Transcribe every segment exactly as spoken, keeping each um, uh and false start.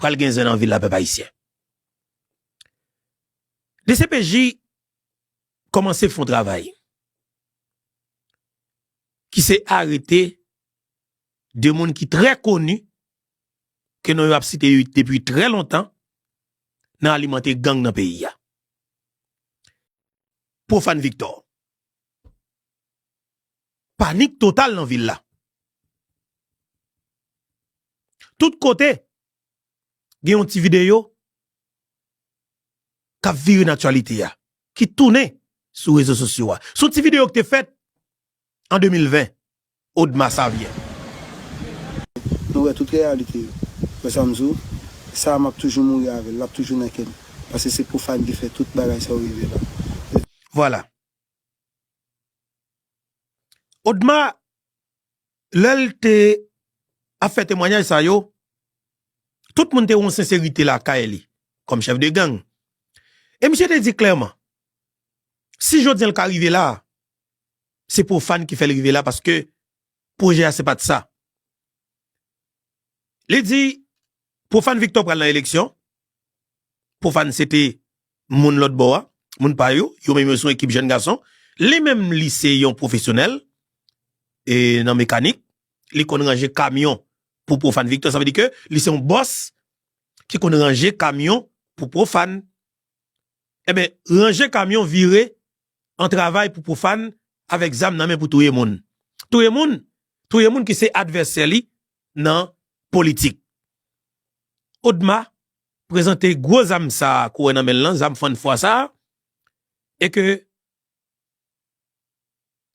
pral gen zen nan vil la, pèp ayisyen. D C P J kòmanse fè yon travay ki se arete de moun ki trè koni, ke non yo ap site yo depi trè lontan, nan alimante gang nan peyi a. Profane Victor. Panik total nan vil la. Tout kote, gen yon ti videyo k ap vire nan aktyalite a, ki tounen sou rezo sosyo a. Se yon ti videyo ki te fèt an de mil ven, Odma Savyen. Nou wè tout reyalite yo. Wè sa m di w? Sa a m ap toujou mouri avè l, l ap toujou nan kè m. Paske se Profane ki fè tout bagay sa yo rive la. Vwala. Odma, lè l te ap fè temwayaj sa yo, tout moun te wè yon senserite lakay li, kòm chèf de gang. E misye te di klèman, si jodi a l ka rive la, se Profane ki fè l rive la, paske pwojè a se pa t sa. Li di, Profane Victor pral nan eleksyon. Profane se te moun lòt bò a, moun pa yo, yo menm yo se yon ekip jèn gason. Li menm, li se yon pwofesyonèl, e, nan mekanik. Li konn ranje kamyon pou Profane Victor. Sa vle di ke li se yon bòs ki konn ranje kamyon pou Profane. Enben, ranje kamyon vire an travay pou Profane avèk zam nan men pou touye moun. Touye moun, touye moun ki se advèsè li nan politik. Odma prezante gwo zam sa a, kouwè nan men l lan, zam fann fwa sa a, e ke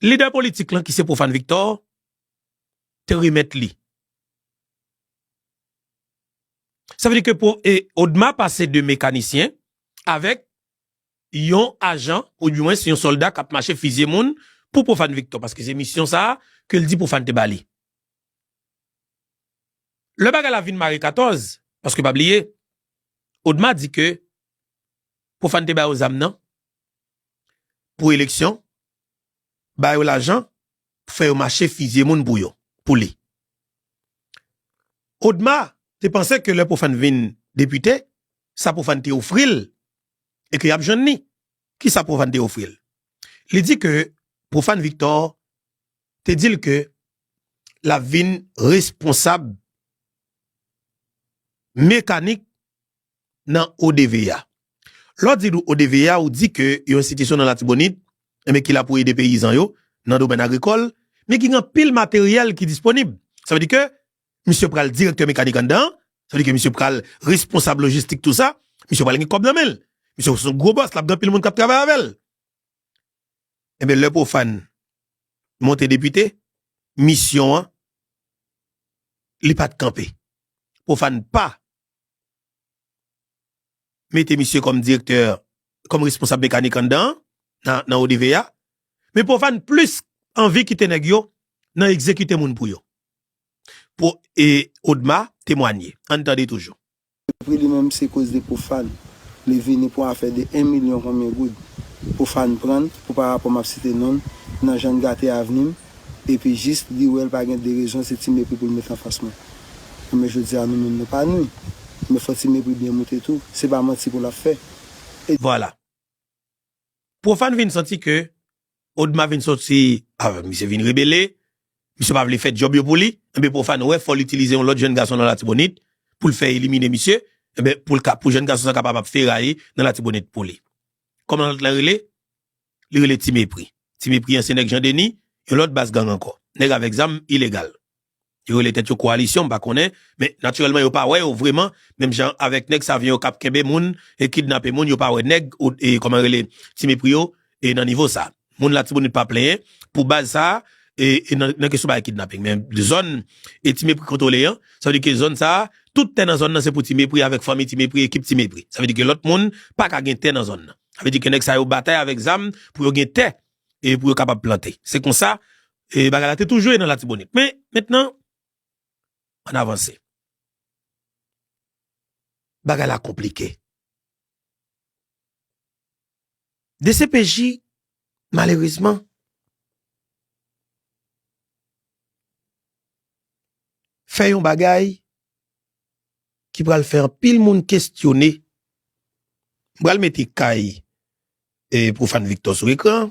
lidè politik lan, ki se Profane Victor, te remèt li. Sa vle di ke pou, e, Odma pase de mekanisyen avèk yon ajan, oudimwens yon sòlda k ap mache fizye moun pou Profane Victor, paske se misyon sa a ke l di Profane te ba li. Lè bagay la vin mare katòz, paske pa bliye, Odma di ke Profane te ba yo zam nan pou eleksyon, ba yo lajan, fè yo mache fizye moun pou yo, pou li. Odma te panse ke lè Profane vin depite, sa Profane te ofri l, e ke y ap jwenn li. Kisa Profane te ofri l? Li di ke Profane Victor te di l ke l ap vin responsab mekanik nan O D V A. Lè w di ODVA, ou di ke yon enstitisyon nan Latibonit, enben, ki la pou ede peyizan yo nan domèn agrikòl, men ki gen anpil materyèl ki disponib. Sa vle di ke misye pral direktè mekanik anndan an, sa vle di ke misye pral responsab lojistik tou sa, misye pral gen kòb nan men l. Misye se yon gwo bòs, l ap gen anpil moun k ap travay avè l. Enben, lè Profane monte depite, misyon an, li pa t kanpe. Profane pa mete misye kòm direktè, kòm responsab mekanik anndan an, nan, nan ODVA, men Profane plis anvi kite nèg yo nan egzekite moun pou yo. Pou, e, Odma temwanye. Ann tande toujou. Pri li menm se koz de Profane. Li vini pou afè de en milyon konbyen goud. Profane pran l pou pa rapò m ap site non l, nan jan l gate avni m, epi jis li wè l pa gen de rezon, se ti mepri pou l met anfas mwen. Men jodi a nou menm nou pa nwi. Men fò ti mepri byen moute tou. Se pa manti pou l ap fè. E vwala. Profane vin santi ke Odma vin soti, a, misye vin rebele, misye pa vle fè djòb yo pou li, enben Profane wè fò l itilize yon lòt jèn gason nan Latibonit pou l fè elimine misye, enben pou l ka, pou jèn gason sa kapab ap feraye nan Latibonit pou li. Kòman lòt la rele? Li rele Ti Mepri. Ti Mepri an se nèg Jan Deni, yon lòt baz gang ankò. Nèg avèk zam ilegal. Yo rele tèt yo kowalisyon, m pa konnen, men natirèlman yo pa wè yo vrèman, menm jan avèk nèg Savyen yo k ap kenbe moun e kidnape moun, yo pa wè nèg, e, kòman rele, Ti Mepri yo, e nan nivo sa. Moun Latibonit pa plenyen pou baz sa, e, e nan, nan kesyon bagay kidnaping. Men zòn e Ti Mepri kontwole an, sa vle di ke zòn sa, tout tè nan zòn nan se pou Ti Mepri avèk fanmi Ti Mepri, ekip Ti Mepri. Sa vle di ke lòt moun pa ka gen tè nan zòn nan. Sa vle di ke nèg sa yo batay avèk zam pou yo gen tè e pou yo kapab plante. Se konsa, e, bagay la te toujou ye nan Latibonit. Men, mentnan, ann avanse. Bagay la konplike. DCPJ, malerezman, fè yon bagay ki pral fè anpil moun kestyone. M pral mete kay e Profane Victor sou ekran.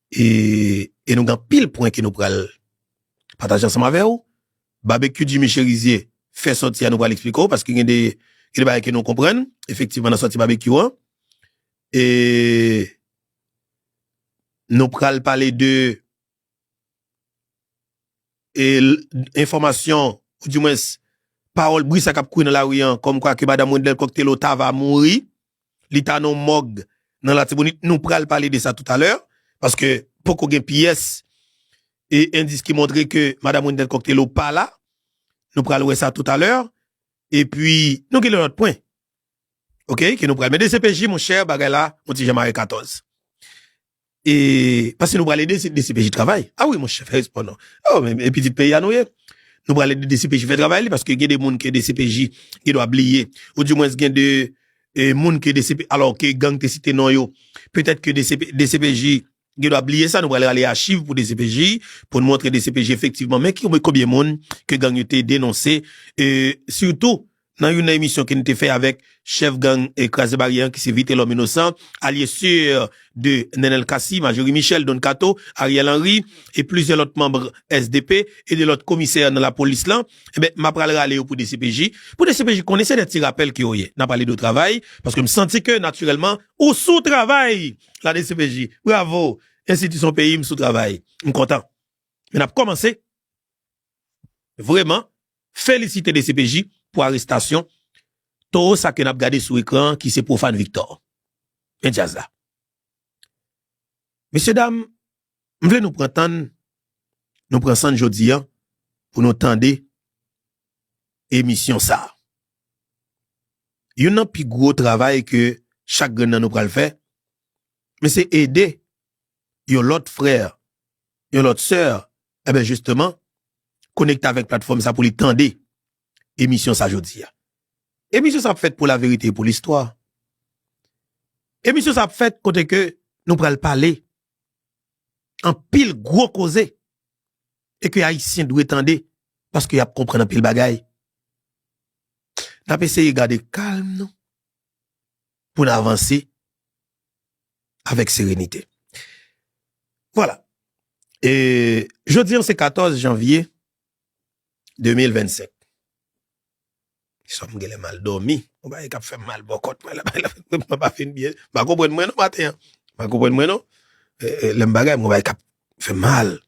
E, e nou gen anpil pwen ke nou pral pataje ansanm avè w. Babekyou Jimmy Cherizier fè sòti a, nou pral eksplike w, paske gen de, gen de bagay ke nou konprann, efektivman, nan sòti Babekyou an. E nou pral pale de e, l- enfòmasyon, oudimwens, pawòl bri sa k ap kouri nan lari an, kòmkwa ke madanm Wendell Coctello ta va mouri, li ta nan yon mòg nan Latibonit. Nou pral pale de sa toutalè, paske poko gen pyès e endis ki montre ke madanm Wendell Coctello pa la. Nou pral wè sa toutalè. Epi, nou gen lòt pwen. Oke, ke nou pral. Men D C P J, monchè, bagay la, yon ti jan mare katòz. E, paske nou pral ede D C P J travay. A wi, monchè, fè respè non. Oh, men, e pitit peyi a nou ye. Nou pral ede D C P J fè travay li, paske gen de moun ke D C P J gen dwa bliye. Oudimwens, gen de e, moun ke D C P, alò ke gang te site non yo, petèt ke D C P, D C P J gen dwa bliye sa, nou pral rale achiv pou D C P J, pou n montre D C P J efektivman, men ki, konbyen moun ke gang yo te denonse, e, sitou, nan youn nan emisyon ke n te fè avèk chèf gang e Kraze Baryè an, ki se Vitelhomme Innocent, alye sir de Nenel Cassy, Marjorie Michel, Don Kato, Ariel Henry, e plizyè lòt manm S D P, e de lòt komisè nan lapolis lan, enben, m ap pral rale yo pou D C P J. Pou D C P J konnen se de ti rapèl ke yo ye. N ap pale de travay, paske m santi ke, natirèlman, ou sou travay, la D C P J. Bravo! Enstitisyon peyi m sou travay. M kontan. Men n ap kòmanse vrèman felisite D C P J pou arestasyon towo sa ke n ap gade sou ekran an, ki se Profane Victor. Men djaz la. Mesye dam, m vle nou pran tan, nou pran san jodi a pou nou tande emisyon sa a. Youn nan pi gwo travay ke chak grenn nan nou pral fè, men se ede yon lòt frè, yon lòt sè, enben, jisteman, konekte avèk platfòm sa pou li tande emisyon sa jodi a. Emisyon sa ap fèt pou laverite e pou listwa. Emisyon sa ap fèt kote ke nou pral pale anpil gwo koze e ke Ayisyen dwe tande, paske y ap konprann anpil bagay. N ap eseye gade kalm nou pou n avanse avèk serenite. Vwala. E jodi an se katòz janvye de mil vennsenk. Sòm genlè mal dòmi. Yon bagay k ap fè m mal bò kòt mwen la, bagay la, mwen pa fin byen. M pa konprann mwen non maten an. M pa konprann mwen non. E, e, lè m bagay, mwen bagay k ap fè m mal.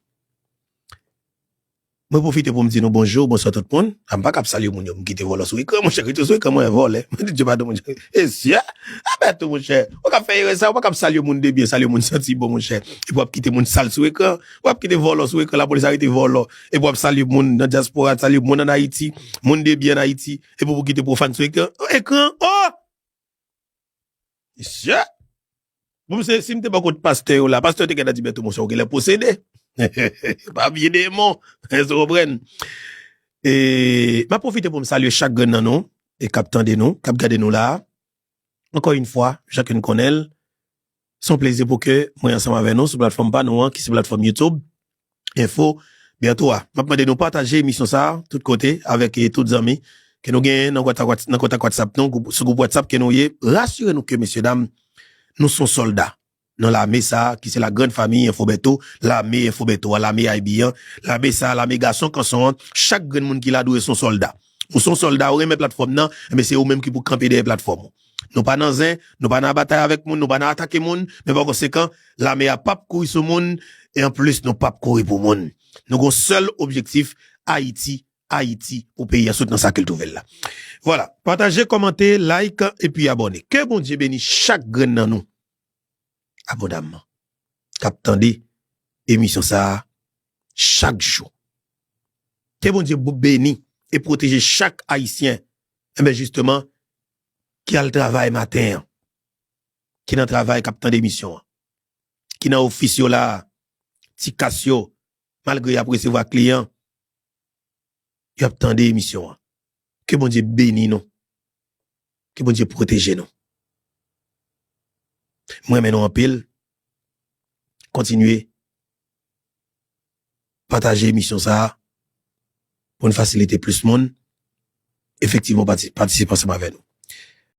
Mwen pwofite pou m di nou bonjou, bonswa tout moun. A, m pa kab salye moun yo, m kite vòlò sou ekran, monchè, rete sou ekran, mwen vòlè. Mwen di Dye padon, monchè. E sya, a bèt ou, monchè. Ou ka fè erè sa, ou pa kab salye moun de byen, salye moun santi bon, monchè. Epi w ap kite moun sal sou ekran, w ap kite vòlò sou ekran, lapolis arete vòlò. Epi w ap salye moun nan dyaspora, salye moun ann Ayiti, moun de byen ann Ayiti. Epi w kite pwofàn sou ekran. Ekran, oh! Mesye! Bon, se, si m te bò kot pastè yo la, pastè yo te gentan di, Bèto, monchè, ou genlè posede. Pa vye demon. Èske w konprann? E, m ap pwofite pou m salye chak grenn nan nou, e k ap tande nou, k ap gade nou la a. Ankò yon fwa, jan ke n konnen l, se yon plezi pou ke mwen ansanm avè nou sou platfòm pa nou an, ki se platfòm YouTube, Enfo Bèto a. M ap mande nou pataje emisyon sa a tout kote avèk, e, tout zanmi ke nou genyen nan kontak Whats-, nan kontak WhatsApp nou, gwoup, sou gwoup WhatsApp ke nou ye. Rasire nou ke, mesye dam, nou se yon sòlda nan lame sa a, ki se la grande famille Enfo Bèto, lame Enfo Bèto a, lame I B an, lame sa a, lame gason kanson an, chak grenn moun ki la dwe se yon sòlda. Ou se yon sòlda, ou renmen platfòm nan, enben se ou menm ki pou kanpe dèyè platfòm ou. Nou pa nan zen, nou pa nan batay avèk moun, nou pa nan atake moun, men pa konsekan, lame a p ap kouri sou moun, e anplis nou p ap kouri pou moun. Nou gon sèl objektif, Ayiti, Ayiti pou peyi a sot nan sa ke l twouve l la. Vwala, pataje, kòmante, like, epi abòne. Ke Bondye beni chak grenn nan nou abondamman k ap tande emisyon sa a chak jou. Ke Bondye beni e pwoteje chak Ayisyen, enben, jisteman, ki al travay maten an, ki nan travay, k ap tande emisyon an, ki nan ofis yo la a, ti kas yo, malgre y ap resevwa kliyan, y ap tande emisyon an. Ke Bondye beni nou. Ke Bondye pwoteje nou. Mwen renmen nou anpil. Kontinye pataje emisyon sa a pou n fasilite plis moun efektivman pati- patisipe ansanm avè nou.